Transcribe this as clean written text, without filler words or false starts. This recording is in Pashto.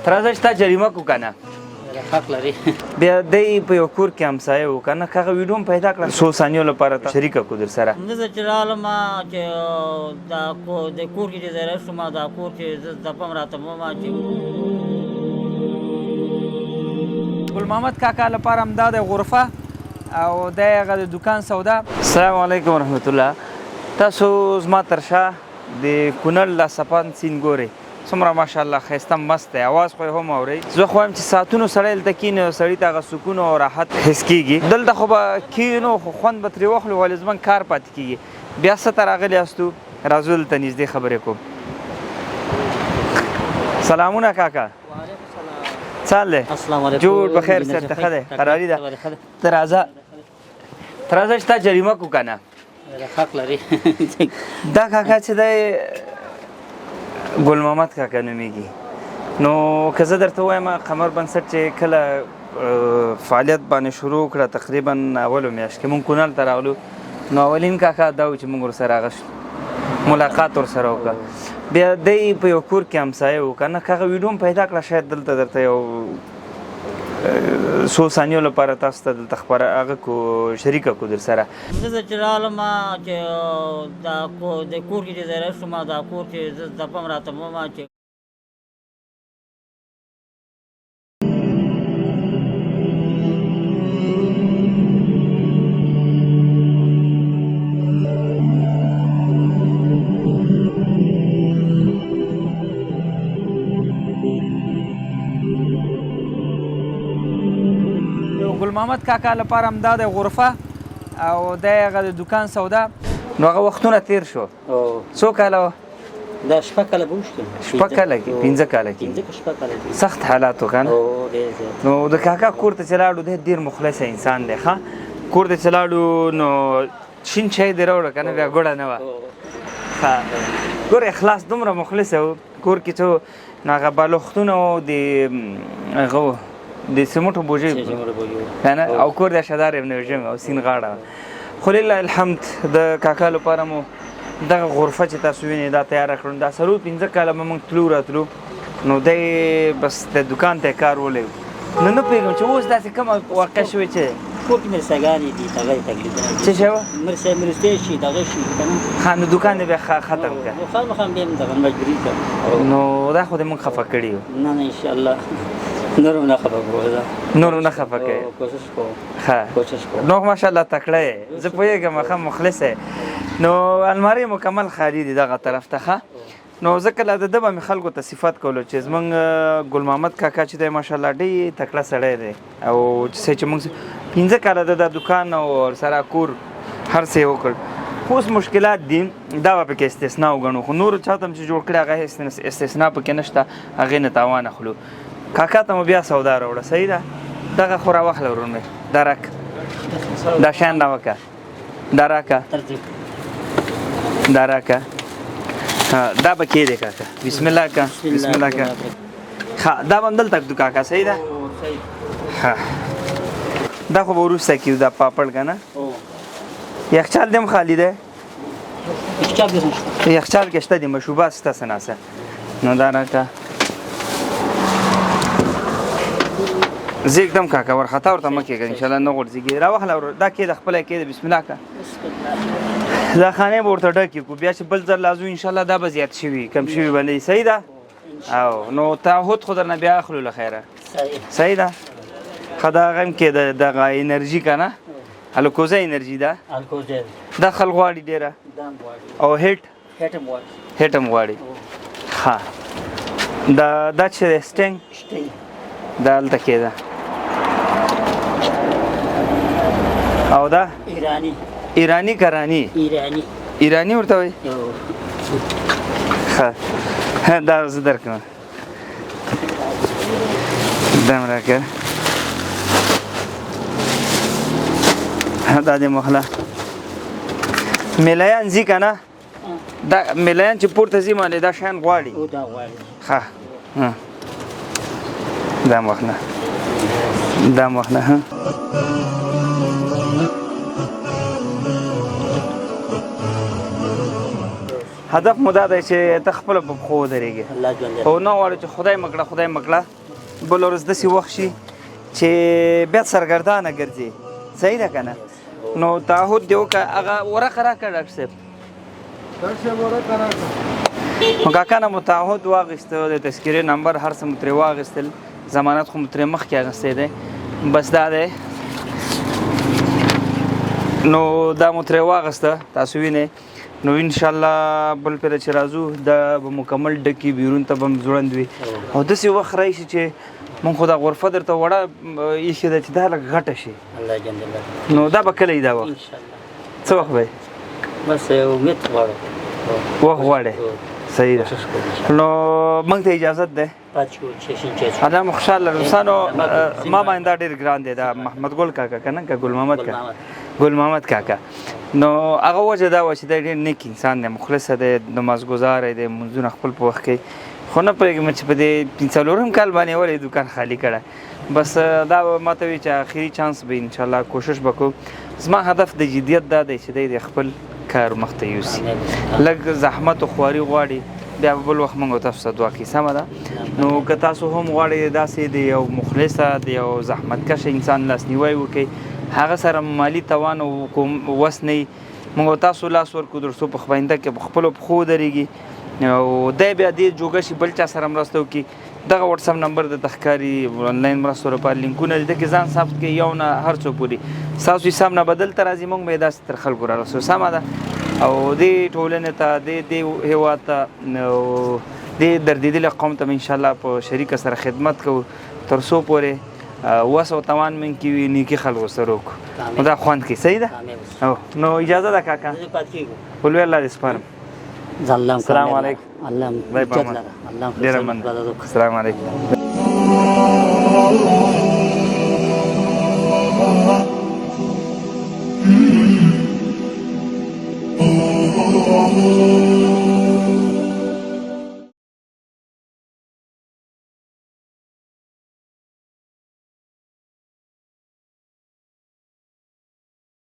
ته راځه چې تا جریمه کو که نه. حق لري. بیا دی په یو کور کې همسایه و که نه، که هغه ویډیو هم پیدا کړه څو ثانیو لپاره ته شریکه کړو در سره. زه چې راغلم چې دا د کور کې چې زه راشم، دا کور چې زه ځپم راته ما چې ګل محمد کاکا لپاره هم دا د غرفه او دی هغه د دکان سودا. السلام علیکم ورحمت الله. تاسو زما تر شا د کونړ لا سپان سیند ګورئ، څومره ماشاءالله ښایسته مست دی، اواز خو یې هم اورئ. زه خو وایم چې ساعتونو سړی دلته کښېني او سړي ته هغه سکون او راحت حس کېږي. دلته خو به کښېنو خو خوند به ترې واخلو، ولې زموږ کار پاتې کېږي. بیا څه ته راغلي یاستو، راځو دلته نږدې خبرې کوم. سلامونه کاکا، څه حال دی؟ السلام علیکم. جوړ بخیر سر ته ښه دی؟ قراري ده؟ ته راځه، ته راځه چې تا جریمه کړو که نه. حق لري. دا کاکا چې دی ګل محمد کاکا نومېږي. نو که زه درته ووایم قمر بنسټ چې کله فعالیت باندې شروع کړه، تقریبا اولو میاشت کې مونږ کونړ ته راغلو، نو اولین کاکا دا و چې مونږ ورسره هغه ملاقات ورسره وکړه. بیا دی په یو کور کې همسایه و که نه، که هغه ویډیو هم پیدا کړه شاید دلته درته یو څو ثانیو لپاره تاسو ته دلته خپره هغه کو شریکه کو در سره. زه چې راغلم چې دا د کور کې چې زه راشم، دا کور چې زه ځپم راته ما چې ګل محمد کاکا لپاره هم دا د غرفه او دی هغه د دکان سودا. نو هغه وختونه تیر شو. څو کاله وه؟ دا شپږ کاله به وشو. شپږ کاله کې، پنځه کاله کې. پنځه که شپږ کاله کې. سخت حالات و که نه؟ ډېر زیات. نو د کاکا کور ته چې لاړو، دی ډېر مخلص انسان دی. ښه کور ته چې لاړو نو شین چای دې راوړه که نه، بیا ګوړه نه وه. ښه ګوره اخلاص دومره مخلص و، کور کې څو نو هغه بالښتونه و، د هغه و، د سیمټو بوجۍ که نه، او کور د اشدار ابن وژم او سین غاړه. خو لله الحمد د کاکا لپاره مو دغه غرفه چې تاسو وینئ دا تیاره کړو. دا څلور پنځه کاله به موږ تلو راتلو، نو دی بس د دکان ته یې کار ولګو. نو نه پوهېږم چې اوس داسې کومه واقع شوې چې کور کې مرسګانې دي، دغه یې تکلیفونه دي. څه شی وه؟ مرستې شي، دغه شي که نه. ښه، نو دکان دې بیا ختم کړه. نو خامخا بیا هم دغه مجبوري کړه. نو دا خو دې موږ خفه کړي یو. نه نه انشاءالله نور هم نه خفه کوو. نور هم نه خفه کوې؟ کوشش کوو. ښه. کوشش کوو. نو ماشاءالله تکړه یې، زه پوهېږم، ښه مخلص یې. نو المارۍ مکمل خالي دي دغه طرف ته. ښه، نو زه کله د ده به مې خلکو ته صفت کولو چې زمونږ ګل محمد کاکا چې دی ماشاءالله ډېر تکړه سړی دی، او چې څه چې موږ پنځه کاله د ده دکان او ورسره کور هر څه یې وکړ. خو اوس مشکلات دي، دا به پکې استثنا وګڼو، خو نورو چا ته هم چې جوړ کړی هغه هېڅ استثنا پکې نشته، هغې نه تاوان اخلو. کاکا ته مو بیا سودا راوړه، صحیح ده؟ دغه خو راواخله ورور مې، دا راکړه، دا شیان راوکړه، دا راکړه، دا راکړه، دا به کې دی کاکا. بسم الله کا، بسم الله کا. ښه، دا به هم دلته ږدو کاکا، صحیح ده؟ ښه، دا خو به وروسته کېږو دا پاپړ که نه. یخچال دې هم خالي دی؟ یخچال کې شته دي مشروبات شته څه ناڅه. نو دا راکړه، زه ږدم کاکا، ورخطا ورته مه کېږه، انشاءالله نه غورځېږي. راواخله ورور، دا کېده خپله کېده. بسم الله کا. دا خانې به ورته ډکې کړو، بیا چې بل ځل راځو انشاءالله دا به زیات شوي کم شوي به نه وي. صحیح ده؟ او نو تعهد خو درنه بیا اخلو له خیره. صحیح ده؟ ښه، دا هغه هم کېده دغه انرژي که نه، الکوزه انرژي ده. دا خلک غواړي ډېره، او هیټ هیټ هم غواړي. ښه، دا چې دی سټینګ، دا هلته کېده. او دا ایرانی، ایرانی کرانی، ایرانی، ایرانی ورته وایي. ښه، دا زه درکړم، دا هم راکړه، دا دې مخله. ملایان ځي که نه، دا ملایان چې پورته ځي باندې دا شیان غواړي. دا غواړي. ښه، دا هم واخله، دا هم واخله. ها، هدف مو دا دی چې ته خپله په پښو ودرېږې الله ژوندی او نه غواړو چې خدای مه کړه خدای مه کړه بله ورځ داسې وخت شي چې بیا سرګردانه ګرځې. صحیح ده که نه؟ نو تعهد دې وکړه. هغه ورقه راکړه ډاکټر صاحب. نو کاکا نه مو تعهد واخیسته، د تذکرې نمبر هر څه مو ترې واخیستل، ضمانت خو مو ترې مخکې اخیستی دی، بس دا دی. نو دا مو ترې واخیسته، تاسو وینئ. نو ان شاء الله بل پیر چې راځو دا به مکمل ډکي بیرون ته به هم ځوړند وي، او داسې وخت راشي چې مونږ خو دا غرفه درته وړه ایښې ده چې دا لږ غټه شي. الله جل جلاله. نو دا به کله وي دا وخت؟ ان شاء الله. څه وخت به وي؟ بس امید غواړو. وخت غواړې؟ صحیح ده. نو موږ ته اجازت ده. الله مو خوشحاله دوستانو. ما باندې دا ډېر ګران دی دا محمد ګل کاکا که نه که ګل محمد کاکا، ګل محمد کاکا. نو هغه وجه دا وه چې دی ډېر نیک انسان دی، مخلص دی، نمازګزار دی، لمونځونه خپل په وخت کوي. خو نه پوهېږم چې په دې څلورم کال باندې ولې دوکان خالي کړی. بس دا ما ته وي چې اخري چانس به انشاءالله کوشش به کوو. زما هدف د جدیت دا دی چې دی د خپل کار مخته یوسي، لږ زحمت او خواري غواړي، بیا به بل وخت موږ تاسو ته دعا کوي. سمه ده؟ نو که تاسو هم غواړئ داسې د یو مخلصه د یو زحمتکش انسان لاسنیوی وکړئ، هغه سره مالي توان او کوم وس نه وي، موږ تاسو لاس ورکړو تر څو په آینده کې په خپلو پښو ودرېږي او دی بیا دې جوګه شي بل چا سره مرسته وکړي. دغه واتساپ نمبر د تخکاری انلاین مرستو لپاره لینکونه دي، کې ځان ثبت کړئ، یو نه هر څو پورې ستاسو حساب نه بدل ته راځي، موږ به یې داسې تر خلکو رارسو. سمه ده؟ او دې ټولنې ته، دې هېواد ته، او دې دردېدلي قوم ته به انشاءالله په شریکه سره خدمت کوو تر څو پورې وس او توان مونږ کې وي نیکي خلکو سره وکړو. نو دا خوند کوي. صحیح ده؟ نو اجازه ده کاکا، ولوی الله دې سپارم. السلام علیکم. الله الله ډېره مننه. السلام علیکم.